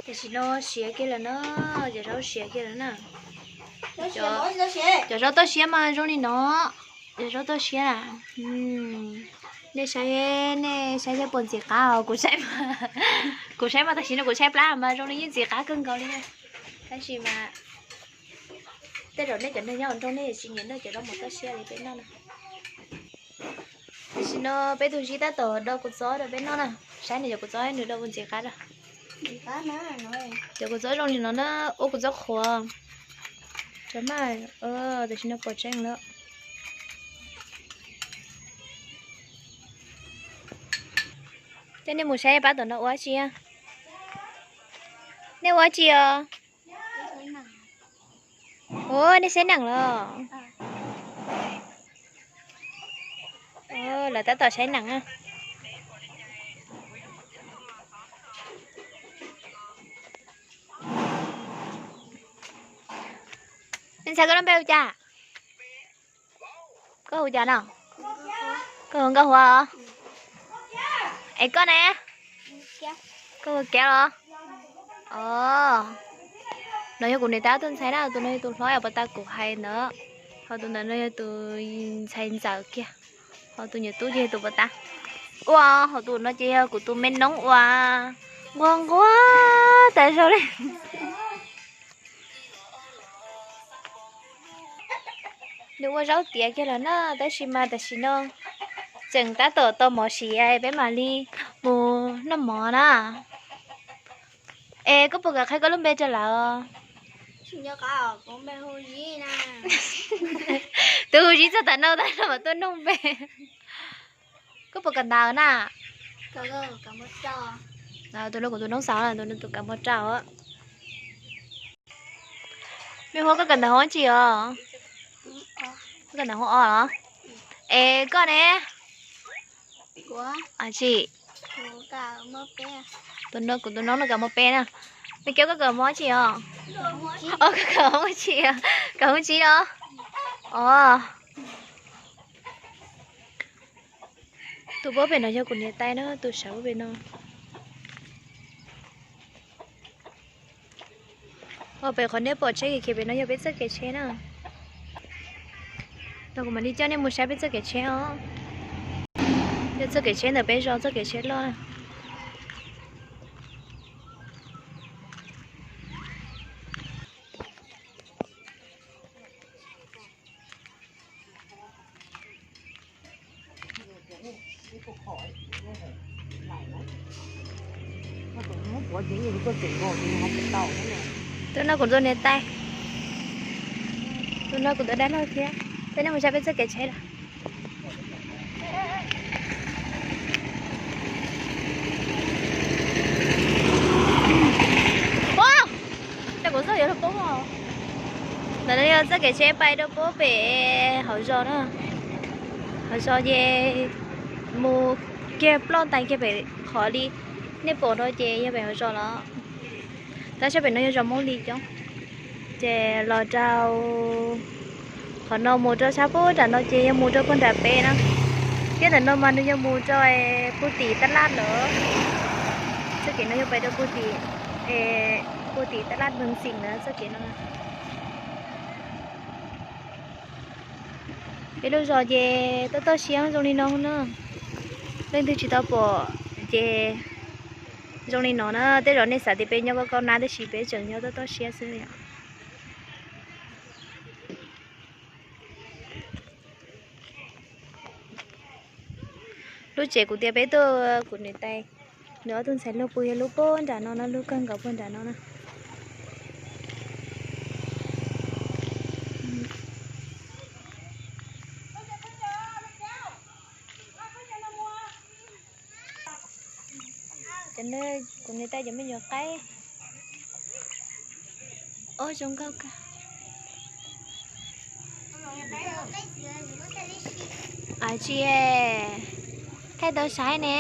Tam sim no siav kiag lawm na, cov zaub siav kiag lawm na. Cov zaub toj siab mas zoo li no, cov zaub toj siab na. Nej saib, nej saib seb puas ntxim qab os, kuv saib, kuv saib mas tam sim no kuv saib plab mas zoo li yeej ntxim qab kawg nkaus li na. Tab sis mas tej zaum nej cov neeg nyob hauv nroog nej tsis nyiam noj cov zaub mov toj siab li peb noj na. Tam sim no peb tus zib tab tom do kua txob rau peb noj na. Saib nws cov kua txob nws do ua ntxim qab rau. Cov kua txob zoo li no na, ua kua txob qhuav. Cov maj, tam sim no pom tseeb lawm. Coj nej mus saib pab tom no ua dab tsi. Nej ua dab tsi os? Ua, nej saib neeg los? Lawv tab tom saib neeg. Nej ntxhais koj lub npe hu cas? Koj hu cas no? Koj hu Nkauj Huab os? Es koj ne? Koj hu Kiab los? Os, no yog kuv niam tais ob tug ntxhais na, tus no yog tus hlob uas puag ta kuv hais ntawd, ho tus ntawd no yog tus ntxhais ntxawm kiag, ho tus nyuam tub ces yog tus puag ta. Ua, ho tus no ces yog kuv tus me noob uas nquag nquag tas zog li. Nws ua zaub tiav kiag lawm na, tab sis mas tam sim no tseem tab tom tau mov siav peb mam li mus noj mov na. Es koj puas kam qhia koj lub npe rau lawv? Tus hu Zib txog tam no tas no mas tuaj nug npe. Koj puas kam ntawv na? Tus no kuv tus noob xaus, tus no tus kam npau rau. Me Huab, koj kawm ntawv hoob tsi os? Koj kawm ntawv hoob ob los? Es koj ne? Tsis, tus no kuv tus noob no kawm hoob peb na. Me Kiab, koj kawm hoob tsi os? Koj kawm hoob tsi? Kawm hoob tsib los? Os. Tus pab pem no yog kuv niam tais na, tus sawv pem no. Ho pem qhov nej pom tsheb khiav khiav pem no yog peb txoj kev tsheb na. No kuv mam li coj nej mus saib peb txoj kev tsheb os. Yog txoj kev tsheb ntawm peb zos txoj kev tsheb loj na. Tus no kuv tus niam tais, tus no kuv tus dab laug thiab. Peb no mus saib peb txoj kev tsheb lawm. Ntawm no yog txoj kev tsheb pais rau puag pem hauv zos na. Hauv zos ces mus kiag ploj ntais kiag pem qhov li nej pom no ces yog pem hauv zos los. Tab sis pem no yog zos Hmoob li coob. Ces los rau qhov no mus rau sab puag nram no ces yog mus rau puag nram pem na. Thiab ntawm no mas nws yog mus rau puag tim Tab Laj lawm. Txoj kev no yog pais rau puag tim, puag tim Tab Laj Meeg Xim na txoj kev no. Peb lub zos ces toj toj siab zoo li no na. Leej twg tsis tau pom ces zoo li no na. Tej zaum nej xav tias peb nyob koj koj nab tab sis peb tseem nyob toj toj siab xwb yom. Lub tsev kuv tias peb tuaj kuv niam tais nws ob tug ntxhais lug pw yog lub puag nram no no, lub kawg nkaus puag nram no na. Cov no kuv niam tais cov me nyuam qaib. Ob zoo nkauj kawg. Tsis, thaij tau saib ne.